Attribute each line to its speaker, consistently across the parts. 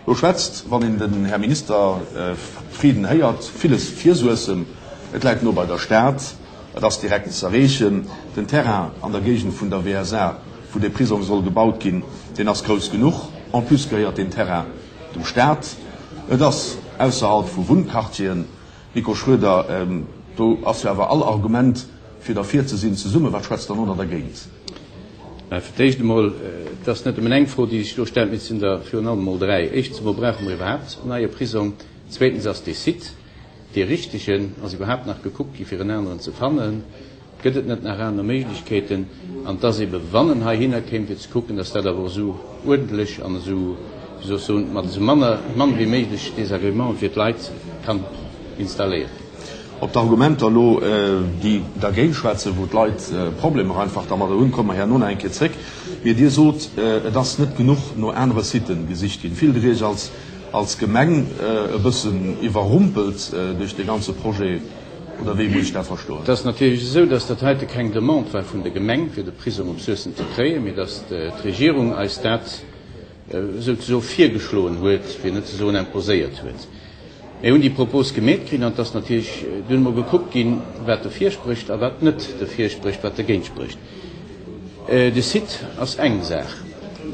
Speaker 1: Lo schwätzt, wann een den Här Minister Frieden héiert, villes fir Suessem. Et läit no bei der Stad, et ass direkt z'erreechen. Den Terrain an der Géigend vun der WSA, wou dee Prisong soll gebaut ginn, deen ass grouss genuch. En plus gehéiert deen Terrain dem Staat. Et ass ausserhalb vu Wunnquartieren. Nico Schroeder, Do ass jo awer all Argument fir derfir ze sinn zesummen. Wat schwätzt dann elo nach dergéint?
Speaker 2: Mä fir d'éischt emol, et ass net nëmmen eng Fro, déi sech do stellt, mee et sinn der virun allem emol dräi. Éischtens emol, Brauche mer iwwerhaapt en neie Prisong? Zweetens, Ass dee Site dee richtegen? Ass iwwerhaapt nach gekuckt gi fir en aneren ze fannen? Gëtt et net nach aner Méiglechkeeten? An et ass ebe wann en heihinner kéim, fir ze kucken, datt dat awer och esou uerdentlech an esou, wéi soll ech soen, mat esou manner, mann wéi méiglech Désagrémenten fir d'Leit kann installéiert ginn.
Speaker 1: Op d'Argumenter elo, déi dergéint schwätzen, wou d'Leit Problemer einfach dermadder hunn, komme mer herno nach eng Kéier zréck. Mee Dir sot, et ass net genuch no anere Sitë gesicht ginn. Fillt Der Iech als, als Gemeng e bëssen iwwerrumpelt duerch dee ganze Projet? Oder wéi muss ech dat verstoen?
Speaker 2: Et ass natierlech esou, dass dat heite keng Demande war vun der Gemeng, fir de Prisong op Suessem ze kréien, mee dass d'Regierung eis dat souzesoe virgeschloen huet, fir net ze soen imposéiert huet. Mir hunn déi Propos gemeet kritt an et ass natierlech dunn emol gekuckt ginn, wat derfir sprécht a wat net derfir sprécht, wat dergéint sprécht. De Site ass eng Saach.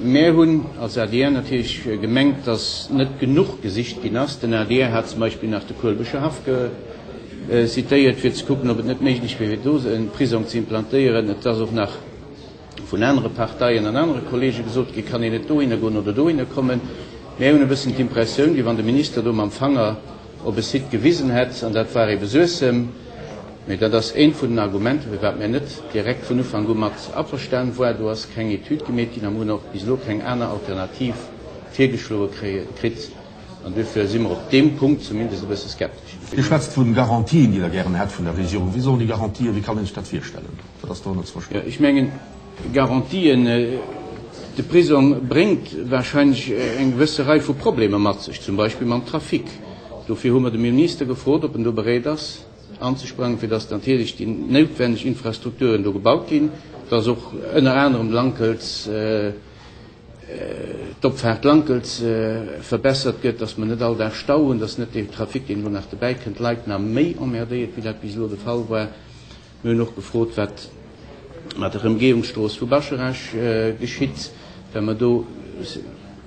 Speaker 2: Mär hunn als adr natierlech gemengt, dass net genuch gesicht ginn ass. Den adr hat zum Beispill nach de Kuelbescher Haff citéiert, fir ze kucken, ob et net méiglech wier, fir do e Prisong ze implantéieren. Et ass och nach vun anere Parteien an anere Kollege gesot ginn, kann een net dohinner goen oder dohinner kommen. Mär hunn e bëssen d'Impressioun, wéi wann de Minister do mam Fanger op e Site gewisen hätt, an dat war ebe Suessem. Mee dat ass eent vun den Argumenten, firwat mär net direkt vun Ufank u mat averstan war. Do ass keng Etüd gemeet ginn a mer hunn och bis elo keng aner Alternativ virgeschloe kritt. An duerfir si mer op deem Punkt zumindest e bësse skeptesch.
Speaker 1: Dir schwätzt vu Garantien, déi Der gären hätt vun der Regierung. Wéi sollen déi Garantien, wéi kann een sech dat virstellen? Wat ass dorënner ze verstoen?
Speaker 2: Ech mengen, Garantien, de Prisong bréngt wahrscheinlech eng gewësse Rei vu Problemer mat sech, zum Beispill mam Trafic. Dofir hu mer de Minister gefrot, ob en do bereet ass anzesprangen, fir dass natierlech déi noutwenneg Infrastrukturen do gebaut ginn, dass och ënner anerem Lankels, d'Opfaart Lankels verbessert gëtt, dass mer net all Dag Stau hunn, dass net dee Trafic, deen elo nach dobäi kënnt, d'Leit nach méi emmerdéiert, wéi dat bis elo de Fall war. Mir hunn och gefrot, wat mat der Ëmgehungsstrooss vu Bascharage geschitt, well mer do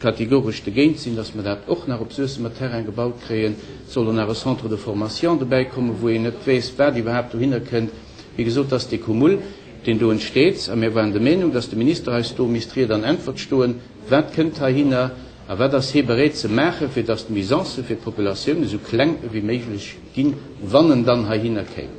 Speaker 2: kategoresch dogéint sinn, dass mer dat och nach op Suessemer Terrain gebaut kréien. Et soll och nach e Centre de formation dobäi kommen, wou een net weess, wat iwwerhaapt dohinner kënnt. Wéi gesot, dass dee Cumul, deen do entsteet, a mir waren der Meenung, dass de Minister eis do misst Ried an Äntwert stoen, Wat kënnt heihinner a wat ass hie bereet ze maachen, fir dass d'Nuisancë fir d'Populatioun esou kleng ewéi méiglech ginn, wann en dann heihinner kéim?